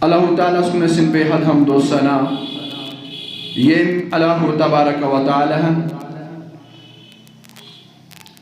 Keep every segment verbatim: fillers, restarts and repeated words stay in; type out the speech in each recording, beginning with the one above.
اللہ تعالیٰ ہس کُن ٲسِن بے حد حمد و ثنا، ییٚمۍ اللہ تبارک و تعالیٰ ہن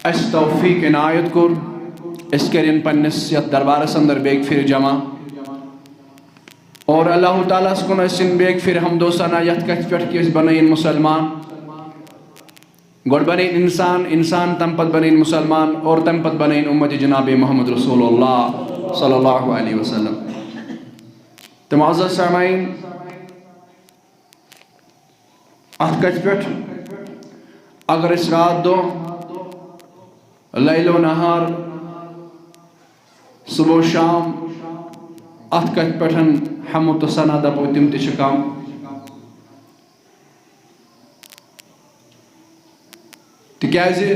اَسہِ توفیٖق عنایت کوٚر، أسۍ کٔرِن پننِس یَتھ دربارس اندر بیٚیہِ پھِرِ جمع۔ اور اللہ تعالیٰ ہس کُن ٲسِن بیٚیہِ پھِرِ حمد و ثنا یَتھ کَتھِ پٮ۪ٹھ کہِ أسۍ بنٲیِن مُسلمان۔ گۄڈٕ بنٲیِن انسان، انسان تَمہِ پتہٕ بنٲیِن مُسلمان، اور تَمہِ پتہٕ بنٲیِن اُمت جناب محمد رسول اللہ صلی اللہ علیہ وسلم۔ تہٕ معزز سامعیٖن، اَتھ کَتھِ پٮ۪ٹھ اگر أسۍ راتھ دۄہ، لیل و نہار، صبح و شام اَتھ کَتھِ پٮ۪ٹھ حمد و ثنا دَپو، تِم تہِ چھِ کَم۔ تِکیٛازِ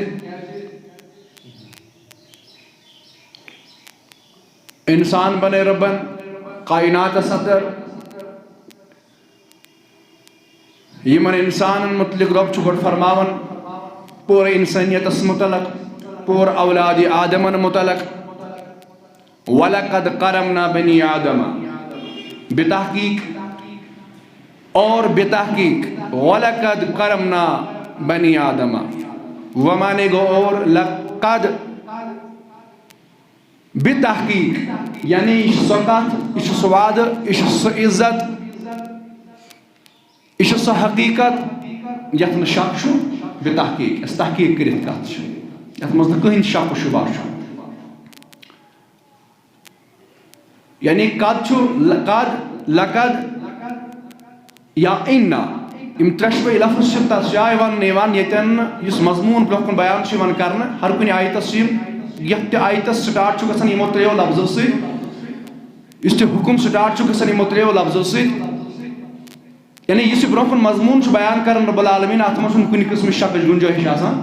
اِنسان بنٲے رۄبن کائناتس اندر، یِمن اِنسانن مُتعلِق رۄب چھُ گۄڈٕ فرماوان، پوٗرٕ اِنسٲنیتس مُتعلِق، پوٗرٕ اولادِ آدمن مُتعلِق، "وَلَقَدْ كَرَمْنَا بَنِي آدَمَ"، بتحقیق، اور بتحقیق، "وَلَقَدْ كَرَمْنَا بَنِي آدَمَ"، وہ معنی گوٚو اور لقد، بتحقیق، یعنی یہِ چھِ سۄ کتھ، یہِ چھُ سُہ وعدٕ، یہِ چھُ سُہ عزت، یہِ چھِ سۄ حقیقت یتھ نہٕ شک چھُ، بتحقیق، یۄس تحقیق کٔرِتھ کتھ چھِ، یتھ منٛز نہٕ کٕہٕنۍ شک و شبہ چھُ۔ یعنی قد چھُ ل-، قد، لقد یا انا، یِم ترٛٮ۪شوَے لفظ چھِ تَتھ جایہِ وَننہٕ یِوان، ییٚتٮ۪ن یُس مضموٗن برٛونٛہہ کُن بیان چھُ یِوان کرنہٕ، ہر کُنہِ آیتَس چھِ یِم، یَتھ تہِ آیتَس start چھُ گژھان یِمو ترٛیٚیو لفظو سۭتۍ، یُس تہِ حُکُم start چھُ گژھان یِمو ترٛیٚیو لفظو سۭتۍ، یعنی یُس یہِ برٛونٛہہ کُن مضموٗن چھُ بیان کران رب العالمین، اَتھ منٛز چھُنہٕ کُنہِ قٕسمٕچ شکٕچ گُنجٲیِش آسان۔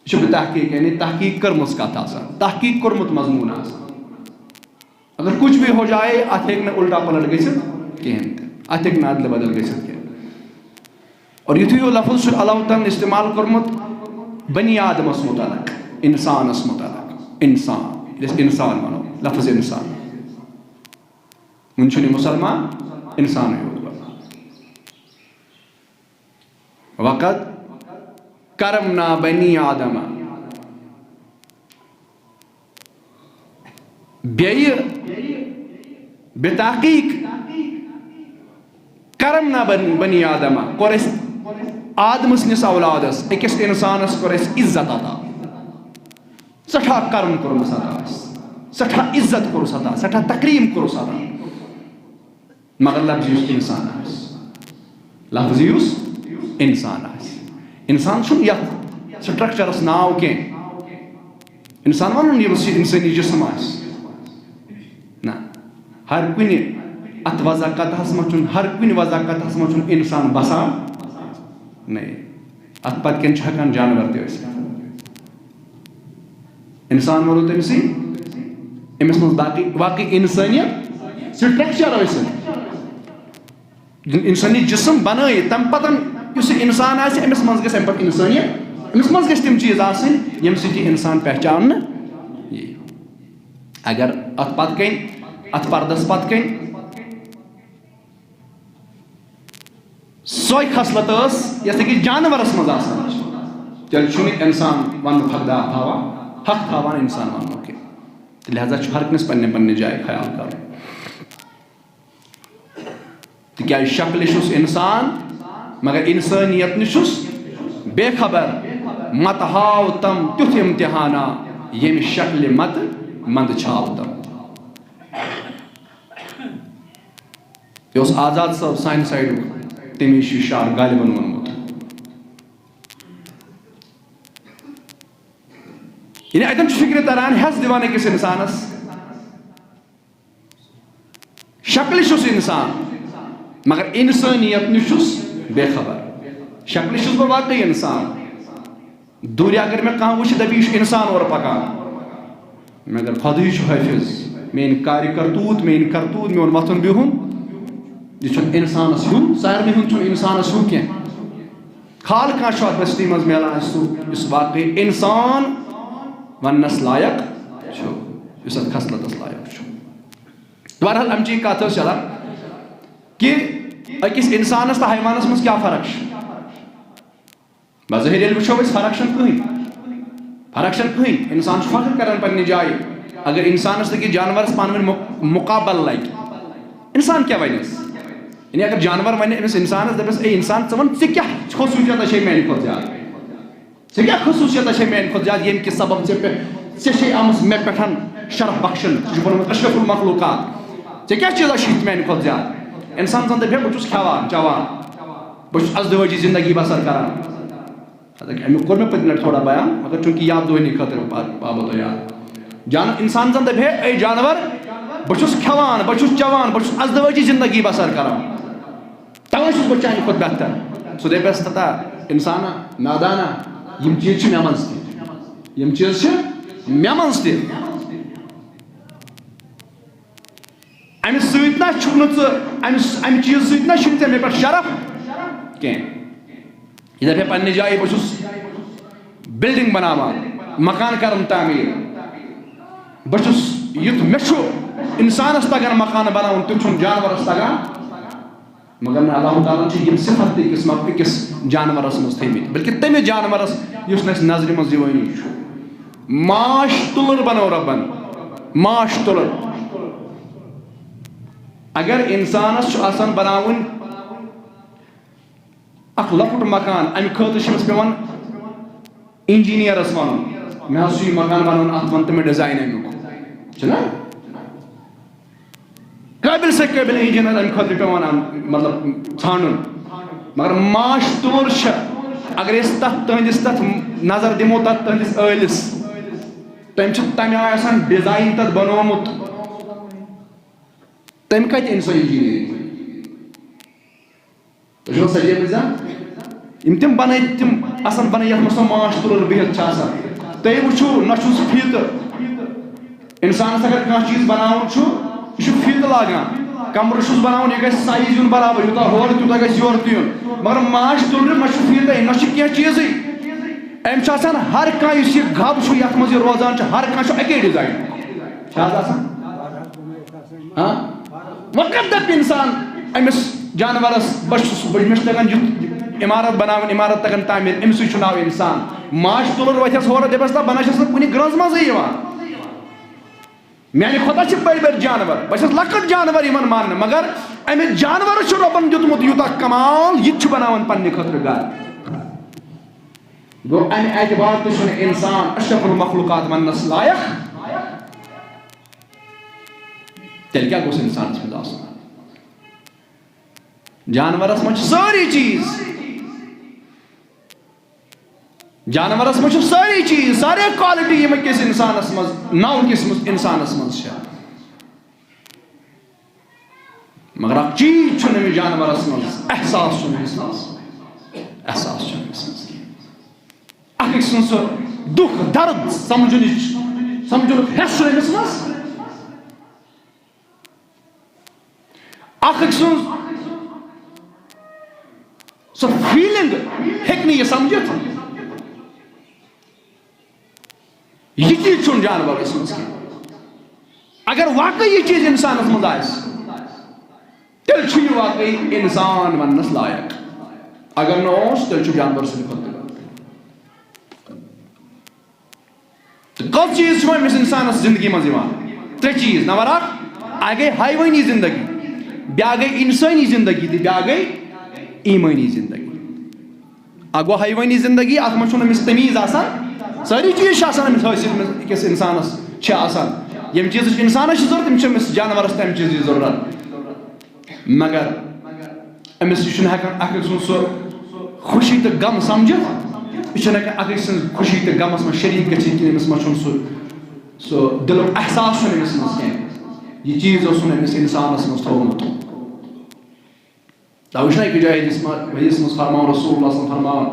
یہِ چھُ بتحقیق، یعنی تحقیق کٔرمٕژ کتھ آسان، تحقیق کوٚرمُت مضموٗن آسان۔ اگر کچھ بھی ہو جائے، اتھ ہیٚکہِ نہٕ الٹا پلٹ گٔژھِتھ کِہیٖنۍ تہِ، اتھ ہیٚکہِ نہٕ ادلہٕ بدل گٔژھِتھ کینٛہہ۔ اور یُتھُے یہِ لفظ چھُ اللہ تعالیٰ ہن استعمال کوٚرمُت بنی آدمس متعلق، انسانس متعلق، انسان، ییٚلہِ أسۍ انسان ونو، لفظ انسان، وۄنۍ چھُنہٕ یہِ مُسلمان، انسانٕے یوت بنان۔ وَلَقَدْ كَرَمْنَا بَنِي آدَمَ۔ بیٚیہِ بتحقیق کرمنا بن-، بنی آدم، کوٚر اَسہِ آدم سٕنٛدِس اولادس، أکِس اِنسانس کوٚر اَسہِ عزت عطا۔ سٮ۪ٹھاہ کرم کوٚرمُت عطا اَسہِ، سٮ۪ٹھاہ عزت کوٚرُس عطا، سٮ۪ٹھاہ تکریٖم کوٚرُس عطا۔ مگر لفظ یُس اِنسان آسہِ، لفظ یُس اِنسان آسہِ، اِنسان چھُنہٕ یَتھ structure-س ناو کینٛہہ۔ اِنسان وَنُن ییٚمِس یہِ اِنسٲنی جسم آسہِ۔ نہ، ہر کُنہِ اَتھ وضع قطعس منٛز چھُنہٕ، ہر کُنہِ وضع قطعس منٛز چھُنہٕ اِنسان بسان۔ نہ، اَتھ پتہٕ کَنۍ چھُ ہٮ۪کان جانور تہِ ٲسِتھ۔ اِنسان وَنو تٔمِسٕے، أمِس منٛز باقٕے، باقٕے اِنسٲنیت structure ٲسِتھ۔ اِنسٲنی جسم بنٲیِتھ، تَمہِ پَتہٕ یُس یہِ اِنسان آسہِ، أمِس منٛز گژھِ اَمہِ پَتہٕ اِنسٲنیت، أمِس منٛز گژھِ تِم چیٖز آسٕنۍ، ییٚمہِ سۭتۍ یہِ اِنسان پہچاننہٕ یِیہِ۔ اگر اَتھ پَتہٕ کَنۍ، اَتھ پردَس پَتہٕ کَنۍ سۄے خصلت ٲس، یۄس أکِس جانورَس منٛز آسان چھِ، تیٚلہِ چھُنہٕ اِنسان وَننُک حقدار تھاوان، حق تھاوان اِنسان وَننُک کینٛہہ۔ تہٕ لہذا چھُ ہر کٲنٛسہِ پننہِ پننہِ جایہِ خیال کَرُن۔ تِکیٛازِ شکلہِ چھُس اِنسان، مگر اِنسٲنیت نِش چھُس بے خبر۔ مت ہاو تم تیُتھ امتحانا، ییٚمہِ شکلہِ مت منٛد چھاو تم۔ یہِ اوس آزاد صٲب سانہِ سایڈُک، تٔمۍ چھُ یہِ شعر غالباً ووٚنمُت۔ یعنی اَتٮ۪ن چھُ فِکرِ تران، ہٮ۪س دِوان أکِس اِنسانَس۔ شکلہِ چھُس اِنسان، مگر اِنسٲنیت نِش چھُس بے خبر۔ شکلہِ چھُس بہٕ واقعی اِنسان۔ دوٗرِ اگر مےٚ کانٛہہ وٕچھِ، دَپہِ، "یہِ چھُ اِنسان اورٕ پکان۔" مگر خۄدٕے چھُ حٲفِظ۔ میٛٲنۍ کارِ کرتوٗت، میٛٲنۍ کرتوٗت، میون وۄتھُن بِہُن، یہِ چھُنہٕ اِنسانَس ہیوٗ، سارنٕے ہُنٛد چھُنہٕ اِنسانَس ہیوٗ کینٛہہ۔ خال کانٛہہ چھُ اَتھ بستی منٛز میلان اَسہِ سُہ، یُس واقعی اِنسان وَننَس لایق چھُ، یُس اَتھ خصلتَس لایق چھُ۔ بہرحال، امچی کتھ ٲس چلان کہِ أکِس انسانس تہٕ حیوانس منٛز کیٛاہ فرق چھِ۔ بظٲہِر ییٚلہِ وٕچھو أسۍ، فرق چھَنہٕ کٕہٕنۍ۔ فرق چھَنہٕ کٕہٕنۍ۔ انسان چھُ فخر کران پننہِ جایہِ۔ اگر انسانس تہٕ أکِس جانورس پانہٕ ؤنۍ مُ-، مُقابلہٕ لگہِ، انسان کیٛاہ ونٮ۪س؟ یعنی اگر جانور ونہِ أمِس انسانس، دپٮ۪س، "اے انسان، ژٕ وَن، ژےٚ کیٛاہ خصوٗصیتہ چھے میانہِ کھۄتہٕ زیادٕ؟ ژےٚ کیٛاہ خصوٗصیتہ چھے میانہِ کھۄتہٕ زیادٕ، ییٚمہِ کہِ سبب ژےٚ پٮ۪ٹھ، ژےٚ چھے آمٕژ مےٚ پٮ۪ٹھ شرف بخشن؟" سُہ چھُ بنومُت اشرف المخلوقات۔ "ژےٚ کیٛاہ چیٖزا چھُے میانہِ کھۄتہٕ زیادٕ؟" انسان زن دپہِ، "بہٕ چھُس کھٮ۪وان، چٮ۪وان، بہٕ چھُس ازدوٲجی زندگی بسر کران۔" حالانکہ امیُک کوٚر مےٚ پٔتمہِ لٹہِ تھوڑا بیان، مگر چوٗنٛکہِ یاد دۄہنی خٲطرٕ پا-، پاوٕ بہٕ تۄہہِ یاد۔ جان-، انسان زن دپہِ ہے، "اے جانور، بہٕ چھُس کھٮ۪وان، بہٕ چھُس چٮ۪وان، بہٕ چھُس ازدوٲجی زندگی بسر کران، توے چھُس بہٕ چانہِ کھۄتہٕ بہتر۔" سُہ دپٮ۪س، "تتا انسانا، نادانا، یِم چیٖز چھِ مےٚ منٛز تہِ، یِم چیٖز چھِ مےٚ منٛز تہِ۔" امہِ سۭتۍ نہ چھُکھ نہٕ ژٕ، امہِ س-، امہِ چیٖزٕ سۭتۍ نہ چھُنہٕ ژےٚ مےٚ پٮ۪ٹھ شرف کینٛہہ۔ یہِ دپہِ پننہِ جایہِ، بہٕ چھُس بلڈنگ بناوان، مکان کران تعمیٖر، بہٕ چھُس یُتھ، مےٚ چھُ انسانس تگان مکان بناوُن، تیُتھ چھُنہٕ جانورس تگان۔ مگر نہ، اللہ تعالیٰ ہن چھِ یِم صفت تہِ أکِس مخ-، أکِس جانورس منٛز تھٲومٕتۍ، بلکہِ تٔمِس جانورس یُس نہٕ اَسہِ نظرِ منٛز یِوٲنی چھُ۔ ماچھ تُلر بنوو رۄبن، ماچھ تُلر۔ اگر انسانس چھُ آسان بناوُن اکھ لۄکُٹ مکان، امہِ خٲطرٕ چھُ أمِس پٮ۪وان انجینئرس ونُن، "مےٚ حظ چھُ یہِ مکان بناوُن، اتھ ون تہٕ مےٚ ڈیزاین امیُک"، چھُنہ؟ قٲبل سے قٲبل انجینئر امہِ خٲطرٕ پٮ۪وان ان-، مطلب، ژھانڈُن۔ مگر ماچھ تُلر چھِ، اگر أسۍ تتھ تہنٛدِس، تتھ نظر دِمو، تتھ تہنٛدِس ٲلِس، تٔمۍ چھُ تمہِ آیہِ آسان ڈیزاین تتھ بنوومُت، تٔمۍ کتہِ أنۍ سۄ انجینئرنگ؟ تُہۍ چھِو سجے بٕزان؟ یِم تِم بنٲوۍ، تِم آسان بنٲوۍ، یَتھ منٛز سۄ ماچھ تُلر بِہِتھ چھِ آسان۔ تُہۍ وٕچھِو، نہ چھُس فیٖتہٕ۔ اِنسانَس اگر کانٛہہ چیٖز بناوُن چھُ، یہِ چھُ فیٖتہٕ لاگان۔ کمرٕ چھُس بناوُن، یہِ گژھِ سایز یُن برابر، یوٗتاہ ہورٕ تیوٗتاہ گژھِ یورٕ تہِ یُن۔ مگر ماچھ تُلرِ نہ چھُ فیٖتَے، نہ چھُ کینٛہہ چیٖزٕے۔ أمۍ چھُ آسان ہر کانٛہہ، یُس یہِ گب چھُ، یَتھ منٛز یہِ روزان چھُ، ہر کانٛہہ چھُ اَکے ڈِزاین۔ چھا حظ آسان؟ ہاں؟ وۄنۍ کَتھ دَپہِ اِنسان أمِس جانوَرَس، "بہٕ چھُس، بہٕ، مےٚ چھُ تَگان یُتھ عمارت بَناوٕنۍ، عمارت تَگان تعمیٖر"، أمِسٕے چھُ ناو اِنسان۔ ماچھ تُلُر وۄتھٮ۪س ہورٕ، دَپٮ۪س، "نہ، بہٕ نہ چھَس نہٕ کُنہِ گرٛنٛز منٛزٕے یِوان۔ میٛانہِ کھۄتہٕ چھِ بٔڑۍ بٔڑۍ جانوَر، بہٕ چھَس لۄکٕٹ جانوَر یِوان ماننہٕ، مگر أمِس جانوَرَس چھُ رۄبَن دیُتمُت یوٗتاہ کمال، یہِ تہِ چھُ بَناوان پنٛنہِ خٲطرٕ گَرٕ۔" گوٚو، اَمہِ اعتبار تہِ چھُنہٕ اِنسان اشرف المخلوقات وَننَس لایق۔ تیٚلہِ کیٛاہ گوٚژھ اِنسانَس منٛز آسُن؟ جانوَرَس منٛز چھِ سٲری چیٖز۔ جانوَرَس منٛز چھِ سٲری چیٖز، سارے کوالٹی یِم أکِس اِنسانَس منٛز، نَو قٕسمٕچ اِنسانَس منٛز چھِ۔ مگر اَکھ چیٖز چھُنہٕ أمِس جانوَرَس منٛز، احساس چھُنہٕ أمِس منٛز۔ احساس چھُنہٕ أمِس منٛز کینٛہہ۔ اَکھ أکۍ سُنٛد سُہ دُکھ، درد سَمجھنٕچ، سَمجھنُک حٮ۪س چھُنہٕ أمِس منٛز۔ اَکھ أکۍ سُنٛد سۄ فیٖلِنٛگ ہیٚکہِ نہٕ یہِ سَمجھِتھ۔ یہِ چیٖز چھُنہٕ جانوَرَس منٛز کینٛہہ۔ اگر واقعی یہِ چیٖز اِنسانَس منٛز آسہِ، تیٚلہِ چھُ یہِ واقعی اِنسان وَننَس لایق۔ اگر نہٕ اوس، تیٚلہِ چھُ جانوَر سٕنٛدِ کھۄتہٕ تہِ غلط۔ تہٕ کٔژ چیٖز چھِ وۄنۍ أمِس اِنسانَس زِندگی منٛز یِوان؟ ترٛےٚ چیٖز۔ نمبر اَکھ، اَکھ گٔے حیوٲنی زِندگی، بیٛاکھ گٔے اِنسٲنی زِندگی تہٕ بیٛاکھ گٔے ایٖمٲنی زِندگی۔ اَکھ گوٚو حیوٲنی زِندگی، اَتھ منٛز چھُنہٕ أمِس تمیٖز آسان، سٲری چیٖز چھِ آسان أمِس حٲصِل، أمِس أکِس اِنسانَس چھِ آسان۔ ییٚمہِ چیٖزٕچ اِنسانَس چھِ ضوٚرَتھ، تِم چھِ أمِس جانوَرَس تَمہِ چیٖزٕچ ضوٚرَتھ۔ مگر أمِس، یہِ چھُنہٕ ہٮ۪کان اَکھ أکۍ سُنٛد سُہ خوشی تہٕ غم سَمجھِتھ، یہِ چھُنہٕ ہٮ۪کان اَکھ أکۍ سٕنٛز خوشی تہٕ غمَس منٛز شریٖک گٔژھِتھ کینٛہہ، أمِس منٛز چھُنہٕ سُہ، سُہ دِلُک احساس چھُنہٕ أمِس منٛز کینٛہہ۔ یہِ چیٖز اوس نہٕ أمِس اِنسانَس منٛز تھوٚومُت۔ تَوَے چھُنہ أکِس جایہِ حدیث ما-، حدیث منٛز فرماوان، رسول اللہ صلی اللہ علیہ وسلم فرماوان،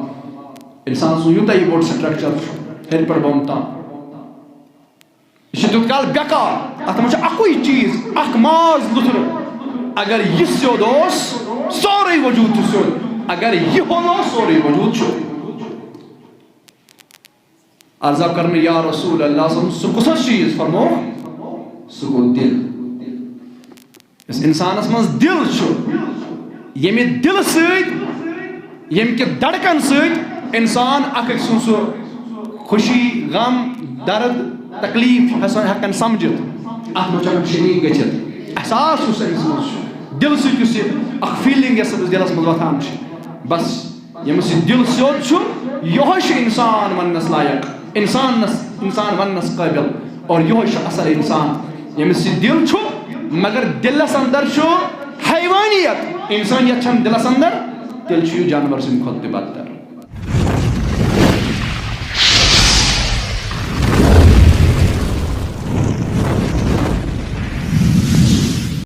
اِنسان سُنٛد یوٗتاہ یہِ بوٚڑ structure چھُ، ہیٚرِ پٮ۪ٹھ بۄن تام، یہِ چھُ تیوٗت کال بیکار۔ اَتھ منٛز چھُ اَکُے چیٖز، اَکھ ماز لُتھرُن۔ اگر یہِ سیوٚد اوس، سورُے وجوٗد چھُ سیوٚد۔ اگر یہِ ہوٚل اوس، سورُے وجوٗد چھُ۔ عرضہ کرنہٕ، یا رسول اللہ صلی اللہ علیہ وسلم، سُہ کُس حظ چیٖز؟ فرموو، سُہ گوٚو دِل۔ یُس اِنسانَس منٛز دِل چھُ، ییٚمہِ دِلہٕ سۭتۍ، ییٚمہِ کہِ دَڑکَن سۭتۍ اِنسان اَکھ أکۍ سُنٛد سُہ خوشی، غم، درد، تکلیٖف چھُ ہٮ۪سان ہٮ۪کان سَمجھِتھ، اَتھ منٛز چھُ ہٮ۪کان شریٖک گٔژھِتھ۔ احساس یُس أمِس منٛز چھُ، دِلہٕ سۭتۍ یُس یہِ اَکھ feeling یۄس أمِس دِلَس منٛز وۄتھان چھِ، بَس، ییٚمِس یہِ دِل سیوٚد چھُ، یِہوٚے چھُ اِنسان وَننَس لایق، اِنسانَس، اِنسان وَننَس قٲبِل، اور یِہوٚے چھُ اَصٕل اِنسان۔ ییٚمِس یہِ دِل چھُ، مگر دِلَس اَندَر چھُ حیوانیت، اِنسٲنیت چھَنہٕ دِلَس اَندَر، تیٚلہِ چھُ یہِ جانوَر سٕنٛدِ کھۄتہٕ تہِ بدتر۔